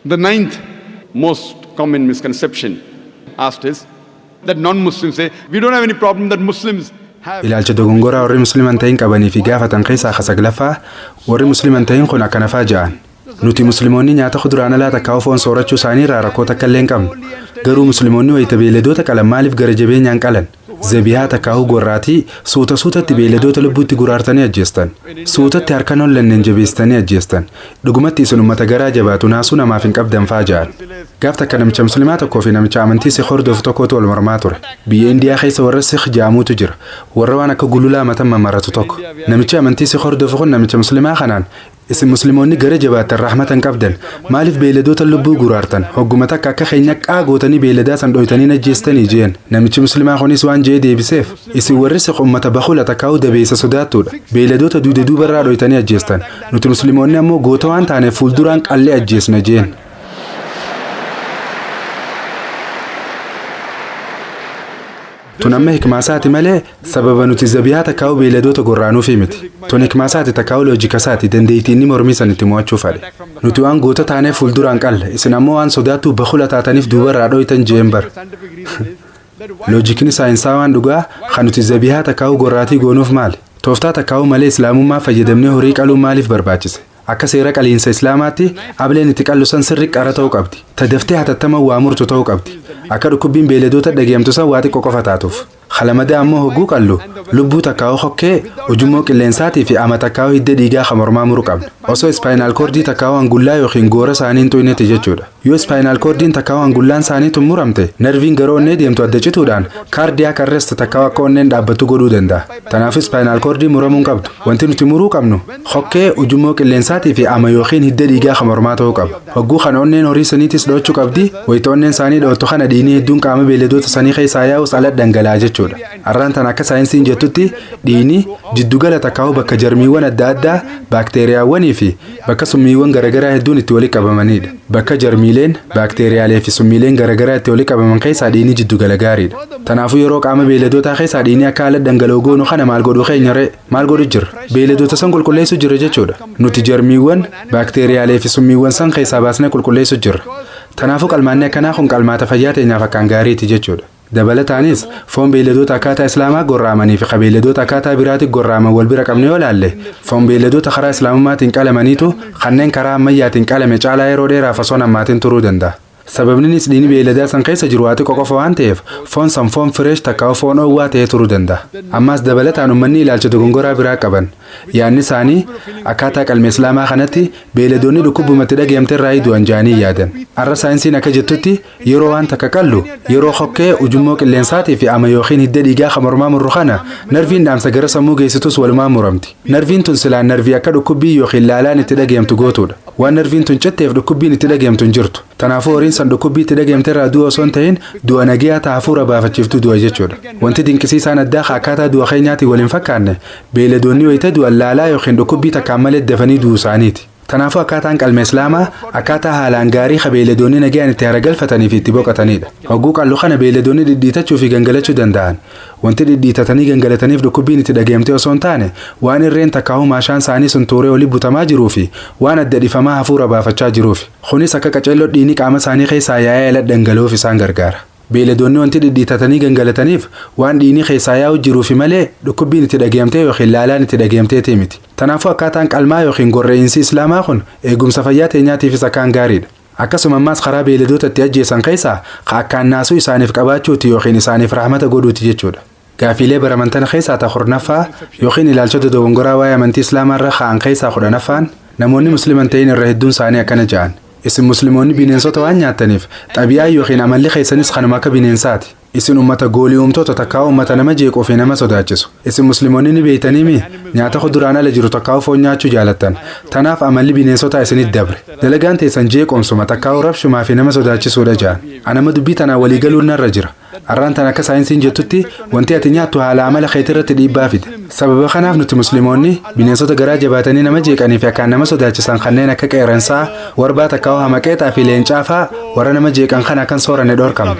The ninth most common misconception asked is that non-Muslims say, "We don't have any problem that Muslims have." Ilaalcha dogongoraa warri Musliman ta'in qabanii fi gaafatan keessaa ka saglaffaa, warri Musliman ta'in kun akkana faa ja'an: "Nuti Musliimoonni nyaata kuduraan alaa takkaa'u foon soorachuu isaanii irraa rakkoo takka illee hin qabnu. Garuu Musliimoonni wayita beeyladoota qalan maaliif gara jabeenyaan qalan? Zabihaa takkaa'uu gorraatii suuta suutatti beeyladoota lubbuutti guraartanii ajjeestan. Suutatti harkaan hollanneen jabeessitanii ajjeestan. Dhugumatti isin ummata garaa jabaatu, naasuu namaaf hin qabdan" faa ja'an. Gaaf takka namicha Muslimaa tokkoo fi namicha amantii Sikh hordofu tokkotu wal mormaa ture. Biyya Indiyaa keessa warra Sikh jaamuutu jira. Warra waan akka gululaa matan mamaratu tokko. Namichi amantii Sikh hordofu kun namicha Muslimaa kanaan, "Isin Musliimoonni gara jabaattan, rahmata hin qabdan. Maaliif beeyladoota lubbuu guraartan? Hogguma takka akka keenya qaa gootanii beeyladaa san dhoytanii ajjeestanii?" jeen. Namichi Muslimaa kunis waan jee deebiseef, "Isin warri Sikh ummata bakula takkaa'u dabeessa sodaattuudha. Beeyladoota duuda duubarraa dhoytanii ajjeestan. Nuti Musliimoonni ammoo goota waan taaneef fuulduraan qallee ajjeesna" jeen. Tun amma hikmaasaati malee sababa nuti zabiyaa takkaa'u beeyladoota gorraanuufi miti. Tun hikmaasaati takkaa'u loojikasaati, dandeettii inni mormii san itti mo'achuu fadhe. Nuti waan goota taaneef fuulduraan qalla, isin ammoo waan sodaattuu bakula taataniif duubarraa dhoytan jeen bar. Loojikni saayinsaa waan dhugaa kan nuti zabiyaa takkaa'u gorraatii goonuuf maali? Tooftaa takkaa'u malee Islaamummaa fayyadamnee horii qaluun maaliif barbaachise? Akka seera qaliinsa Islaamaatti ableen itti qallu san sirri qara ta'uu qabdi. Tadaftee hatattama waa murtu ta'uu qabdi. Akka dhukkubbiin beeyladoota dhageemtu san waa xiqqoo qofa taatuuf. Halamada ammoo hogguu qallu lubbuu takkaa'u hokkee, ujummoo qilleensaatii fi ama takkaa'u hidda dhiigaa kan mormaa muru qabna. Osoo spinal cordii takkaa'u hangullaa yookiin goora isaanii hin tuqnetti jechuudha. Yoo spinal cordiin takkaa'u hangullaan isaanii tun muramte, nerviin gara onnee deemtu adda cituudhaan cardiac arrest takkaa'u akka onneen dhaabbattu godhuu danda'a. Kanaaf spinal cordii muramuu hin qabdu. Wanti nuti muruu qabnu hokkee, ujummoo qilleensaatii fi ama yookiin hidda dhiigaa kan mormaa ta'uu qaba. Hogguu kana onneen horii saniitis dho'achuu qabdi. Wayita onneen isaanii dho'attu kana dhiigni hedduun qaama beeyladoota sanii keessaa yaa'us ala dhangalaa'a jechuudha. Arraan tan akka saayinsiin jettutti dhiigni jiddugala takkaa'u bakka jarmiiwwan adda addaa, baakteeriyaawwanii fi bakka summiiwwan garaagaraa hedduun itti walitti qabamanidha. Bakka jarmiileen, baakteeriyaalee fi summiileen garaagaraa itti walitti qabaman keessaa dhiigni jiddugala gaariidha. Kanaafuu yeroo qaama beeyladootaa keessaa dhiigni akka haala dhangala'u goonu kana maal godhuu keenya ree? Maal godhu jirra? Beeyladoota san qulqulleessuu jira jechuudha. Nuti jarmiiwwan, baakteeriyaalee fi summiiwwan san keessaa baasnee qulqulleessuu jirra. Kanaafuu qalmaanni akkanaa kun qalmaata fayyaa teenyaaf akkaan gaariiti jechuudha. Dabalataanis foon beeyladoota akkaataa Islaamaa gorraamanii fi beeyladoota akkaataa biraatti gorraaman wal bira qabne yoo laalle, foon beeyladoota karaa Islaamummaatiin qalamaniitu kanneen karaa ammayyaatiin qalame caalaa yeroo dheeraaf osoo hammaatiin turuu danda'a. Sababninis dhiigni beeyladaa san keessa jiru waa xiqqoo qofa waan ta'eef foon san foon fresh takkaa'u foon oowwaa ta'ee turuu danda'a. Ammaas dabalataan uummanni ilaalcha dogongoraa biraa qaban. Yaadni isaanii akkaataa qalme Islaamaa kanatti beeyladoonni dhukkubumatti dhageemte irraa du'an jaanii yaadan. Arra saayinsiin akka jettutti yeroo waan takka qallu, yeroo hokkee, ujummoo qilleensaatii fi ama yookiin hidda dhiigaa kan mormaa murru kana, narviin dhaamsa gara sammuu geessitus walumaa muramti. Narviin tun silaan narvii akka dhukkubbii yookiin laalaan itti dhageemtu gootuudha. Waan narviin tun citteef dhukkubbiin itti dhageemtu hin jirtu. Kanaafuu horiin san dhukkubbii itti dhageemte irraa du'a osoo hin ta'in du'a nagayaa ta'a hafuura baafachiiftu du'a jechuudha. Wanti dinqisiisaan addaa akkaataa du'a keenyaatiin wal hin fakkaanne, beeyladoonni wayita du'an laalaa yookiin dhukkubbii takkaan malee dafanii du'uu isaaniiti. Kanaafuu akkaataan qalma Islaamaa akkaataa haalaan gaarii ka beeyladoonni nagayaan itti haragalfatanii fi itti boqotanidha. Hogguu qallu kana beeyladoonni dhidhiitachuu fi gangalachuu danda'an. Wanti dhidhiitatanii gangalataniif dhukkubbiin itti dhageemte osoo hin taane waan irreen takkaa'uu maashaan isaanii sun tuuree olii butamaa jiruu fi waan adda dhifamaa hafuura baafachaa jiruuf. Kunis akka qaceelloo dhiigni qaama isaanii keessaa yaa'ee ala dhangala'uuf isaan gargaara. Beeyladoonni wanti dhidhiitatanii gangalataniif waan dhiigni keessaa yaa'u jiruufi malee dhukkubbiin itti dhageemtee yookiin laalaan itti dhageemteetii miti. Kanaafuu akkaataan qalmaa yookiin gorra'iinsi Islaamaa kun eegumsa fayyaa teenyaatiifis akkaan gaariidha. Akkasuma ammaas karaa beeyladoota itti ajjeesan keessaa ka akkaan naasuu isaaniif qabaachuuti yookiin isaaniif rahmata godhuuti jechuudha. Gaafiilee baraman tana keessaa ta 10ffaa yookiin ilaalchota dogongoraa waa'ee amantii Islaamaa irra kaa'an keessaa 10ffaan, namoonni Musliman ta'in irra hedduun isaanii akkana ja'an: "Isin Musliimoonni bineensota waan nyaattaniif xabi'aa yookiin amalli keessanis kanuma akka bineensaati. Isin ummata goolii uumtoota takkaa ummata nama jeequu fi nama sodaachisu. Isin Musliimoonni ni beeytaniimi nyaata kuduraan ala jiru takkaa foon nyaachuu jaalattan. Tanaaf amalli bineensotaa isinit dabre. Dalagaan teessan jeeqoomsuma takkaa rabshumaa fi nama sodaachisuudha" ja'an. Anama dubbii tanaan walii galuun narra jira. Arraan tan akka saayinsiin jettutti wanti ati nyaattu haala amala keetii irratti dhiibbaa fida. Sababa kanaaf nuti Musliimoonni bineensota garaa jabaatanii nama jeeqanii fi akkaan nama sodaachisan kanneen akka qeerransaa, warbaa takkaa hamaqeexaa fi leencaa fa'aa warra nama jeeqan kana akkan sooranne dhorkamne.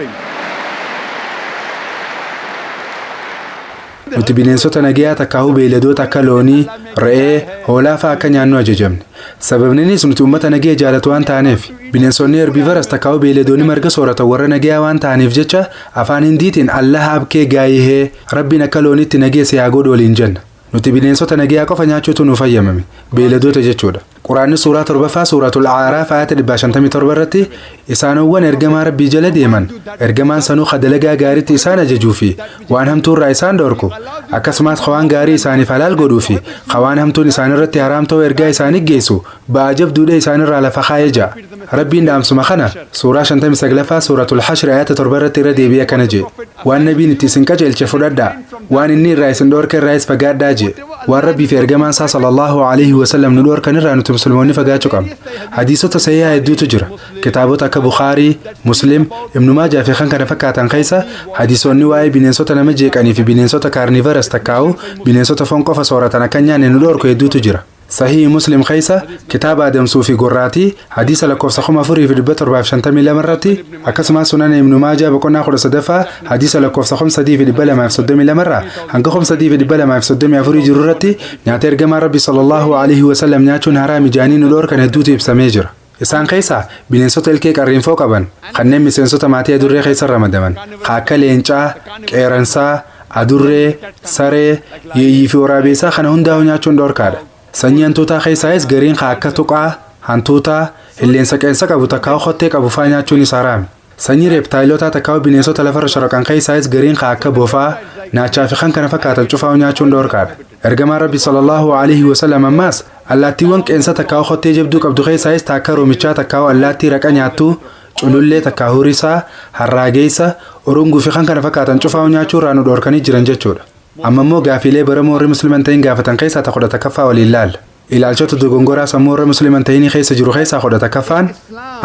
Nuti bineensota nagayaa takkaahuu beeyladoota akka loonii, re'ee, hoolaa fa'aa akka nyaannu ajajamne. Sababninis nuti uummata nagaya jaalatu waan taaneef. Bineensonni herbiivaras takkaahuu beeyladoonni marga sooratan warra nagayaa waan ta'aniif jecha afaan Hindiitiin "Allah aapkee gaayihee", Rabbiin akka looniitti nagaya si haa godhu waliin jenna. Nuti bineensota nagayaa qofa nyaachuutu nuuf hayyamame. Beeyladoota jechuudha. Quraanni suuraa torbaffaa, Suuratul Aaraaf, ayata 157 irratti isaanowwan ergamaa Rabbii jala deeman, ergamaan sanuu dalagaa gaariitti isaan ajajuu fi waan hamtuurraa isaan dhorku, akkasumas waan gaarii isaaniif halaal godhuu fi waan hamtuun isaanirratti haraam ta'uu ergaa isaanii geessu ba'aa jabduudha isaanirraa lafa kaayee ja'a. Rabbiin dhaamsuma kana suuraa 59ffaa, Suuratul Hashri, ayata 7 irratti irra deebi'ee akkana jee: "Waan nabiin itti isin qajeelche fudhadhaa, waan inni irraa isin dhorke irraayis fagaadhaa" jee. Waan Rabbii fi ergamaan isaa sallallahu alaihi wasallam nu dhorkan irraa nuti Musliimoonni fagaachuu qabna. Hadiisota sahihaa hedduutu jira. Kitaabota akka Bukaarii, Muslim, Ibnu Maajaa fi kan kana fakkaatan keessa hadiisonni waa'ee bineensota nama jeeqanii fi bineensota carnivorous takkaa'u bineensota foon qofa sooratan akka nyaanne nu dhorku hedduutu jira. Sahii Muslim keessa kitaaba adamsuu fi gorraatii hadiisa lakkoofsa 4752 irratti, akkasumas Sunan Ibnu Maajaa boqonnaa 13ffaa hadiisa lakkoofsa 3232 irraa hanga 3234 jiru irratti nyaata ergamaa Rabbi sallallahu alaihi wasallam nyaachuun haraami jaanii nu dhorkan hedduutu ibsamee jira. Isaan keessaa bineensota ilkee qarriinfoo qaban kanneen miseensota maatii adurree keessa ramadaman akka leencaa, qeeransaa, adurree, saree, yeeyyii fi waraabessaa kana hundaa'u nyaachuun dhorkaadha. Sanyii hantuutaa keessaayis gariin akka tuqaa, hantuutaa, hilleensa qeensa qabu takkaa'u kottee qabu faa nyaachuun isaa haraami. Sanyii reeptaayilotaa takkaa'u bineensota lafarra shoroqan keessaayis gariin akka bofaa, naachaa fi kan kana fakkaatan cufaa'u nyaachuun dhorkaadha. Ergamaan Rabbi sallallahu alaihi wasallam ammaas allaattiiwwan qeensa takkaa'u kottee jabduu qabdu keessaayis taakka roomichaa takkaa'u allaattii raqa nyaattuu, culullee takkaa'u risaa, harraageessa, urunguu fi kan kana fakkaatan cufaa'u nyaachuu irraa nu dhorkanii jiran jechuudha. Amma immoo gaafiilee baramoo warri Musliman ta'in gaafatan keessaa ta 11ffaa waliin laalla. Ilaalchota dogongoraa sammuu warra Musliman ta'inii keessa jiru keessaa 11ffaan,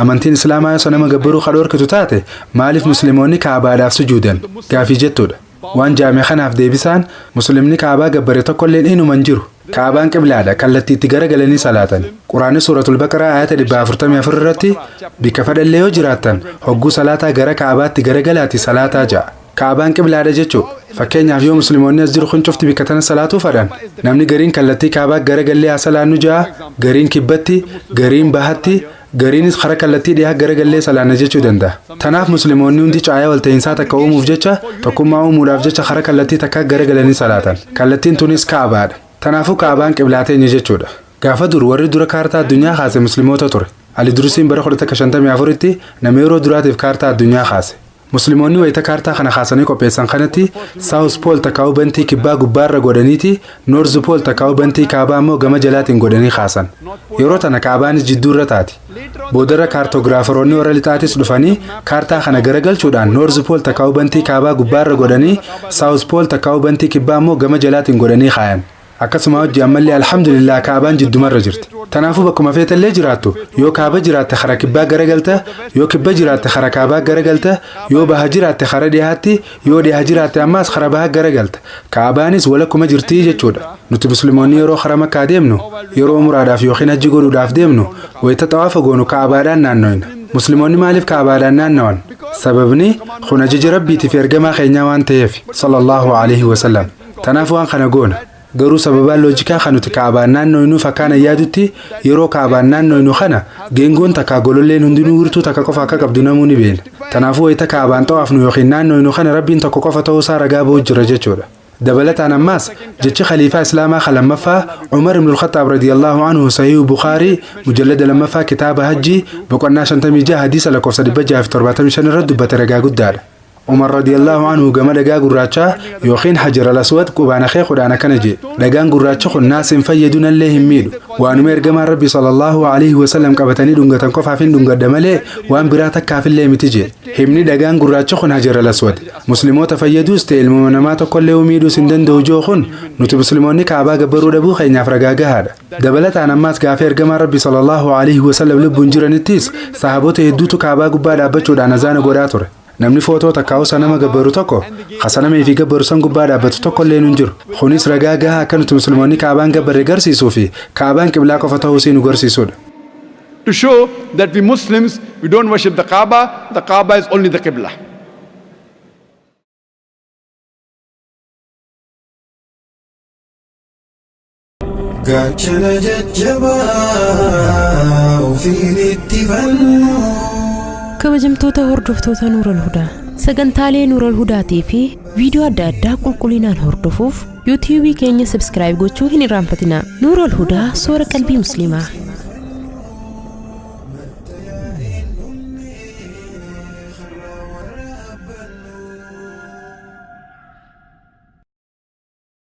amantiin Islaamaa yoo sanama gabbaruu ka dhorkitu taate maaliif Musliimoonni Kaabaadhaaf sujuudan gaafii jettuudha. Waan jaame kanaaf deebisaan Muslimni Kaabaa gabbare tokkolleen inuma hin jiru. Kaabaan qiblaadha, kallattiitti garagalanii salaatan. Quraanni Suuratul Baqaraa ayata 144 irratti bikka fadhallee yoo jiraattan hogguu salaataa gara Kaabaatti garagalaati salaataa ja'a. Kaabaan qiblaadha jechuu. Fakkeenyaaf, yoo Musliimoonni as jiru kun cufti bikka tana salaatuu fadhan, namni gariin kallattii Kaabaa garagallee haa salaannu ja'a, gariin kibbatti, gariin bahatti, gariinis karaa kallattii dhiyaa garagallee salaanna jechuu danda'a. Tanaaf Musliimoonni hundi caayaa walta'iinsaa takka uumuuf jecha, tokkummaa uumuudhaaf jecha karaa kallattii takka garagalanii salaatan. Kallattiin tunis Kaabaadha. Tanaafuu Kaabaan qiblaa teenya jechuudha. Gaafa dur warri dura kaartaa addunyaa kaase Musliimoota ture. Ali Durusiin bara 1154tti nama yeroo duraatiif kaartaa addunyaa kaase. Musliimoonni wayita kaartaa kana kaasanii qopheessan kanatti South Pole takkaa'u bantii kibbaa gubbaarra godhaniiti North Pole takkaa'u bantii kaabaa immoo gama jalaatiin godhanii kaasan. Yeroo tana Kaabaanis jidduurra taati. Boodarra kaartogiraafaroonni warra lixaatis dhufanii kaartaa kana garagalchuudhaan North Pole takkaa'u bantii kaabaa gubbaarra godhanii South Pole takkaa'u bantii kibbaa immoo gama jalaatiin godhanii kaayan. Akkasuma hojii ammallee alhamdulillah Kaabaan jiddumarra jirti. Tanaafuu bakkuma feetallee jiraattu, yoo kaaba jiraatte kara kibbaa garagalta, yoo kibba jiraatte kara kaabaa garagalta, yoo baha jiraatte kara dhiyaatti, yoo dhiha jiraatte ammaas kara baha garagalta. Kaabaanis walakkuma jirtii jechuudha. Nuti Musliimoonni yeroo kara Makkaa deemnu, yeroo umraadhaaf yookiin hajji godhuudhaaf deemnu, wayita xawaafa goonu Kaabaadhaan naannoyna. Musliimoonni maaliif Kaabaadhaan naannawan? Sababni kun ajaja Rabbiitii fi ergamaa keenyaa waan ta'eef sallallahu alaihi wasallam. Tanaaf waan kana goona. Garuu sababaan loojikaa kan nuti Kaabaan naannoynuuf akkaan yaadutti, yeroo Kaabaan naannoynu kana geengoon takkaa gololleen hundinuu wirtuu takka qofa akka qabdu namuu ni beena. Tanaafuu wayita Kaabaan xawaafnu yookiin naannoynu kana Rabbiin tokko qofa ta'uusaa ragaa ba'uu jira jechuudha. Dabalataan ammaas jechi khaliifaa Islaamaa kan lammaffaa Umar ibn al-Khattaab radiyallahu anhu Sahih Bukhaarii mujallada lammaffaa kitaaba hajjii boqonnaa 56 hadiisa lakkoofsa 675 irratti dubbate ragaa guddaadha. Umar radiyallahu anhu gama dhagaa gurraachaa yookiin Hajar al-Aswad qubaan akeekuudhaan akkana jedhe: "Dhagaan gurraachi kun naas hin fayyadu, nallee hin miidhu. Waanuma ergamaan Rabbi sallallahu alaihi wasallam qabatanii dhungatan qofaaf hin dhungadha malee waan biraa takkaafillee miti" jedhe. Himni dhagaan gurraachi kun Hajar al-Aswad Musliimoota fayyaduus ta'e ilma namaa tokkollee miidhuus hin danda'u joo kun nuti Musliimoonni Kaabaa gabbaruu dhabuu keenyaaf ragaa gahaadha. Dabalataan ammaas gaafa ergamaan Rabbi sallallahu alaihi wasallam lubbuun jiranittis sahaabota hedduutu Kaabaa gubbaa dhaabbachuudhaan azaana godhaa ture. Namni footoo takkaa'u sanama gabbaru tokko kasanamee fi gabbaru san gubbaa dhaabbatu tokko illee hin jiru. Kunis ragaa gahaa akka nuti Musliimoonni Kaabaan gabbarre garsiisuu fi Kaabaan qiblaa qofa ta'uu isii nu garsiisudha. To show that we Muslims, we don't worship the Kaaba, the Kaaba is only the Qibla. Gaachana jajjabaa ofiin itti fannu. Kabajamtoota hordoftoota Nuural Hudaa, sagantaalee Nuural Hudaatii fi viidiyoo adda addaa qulqullinaan hordofuuf yuutiyuubii keenya subscribe gochuu hin irraanfatinaa. Nuural Hudaa, soora qalbii Musliimaa.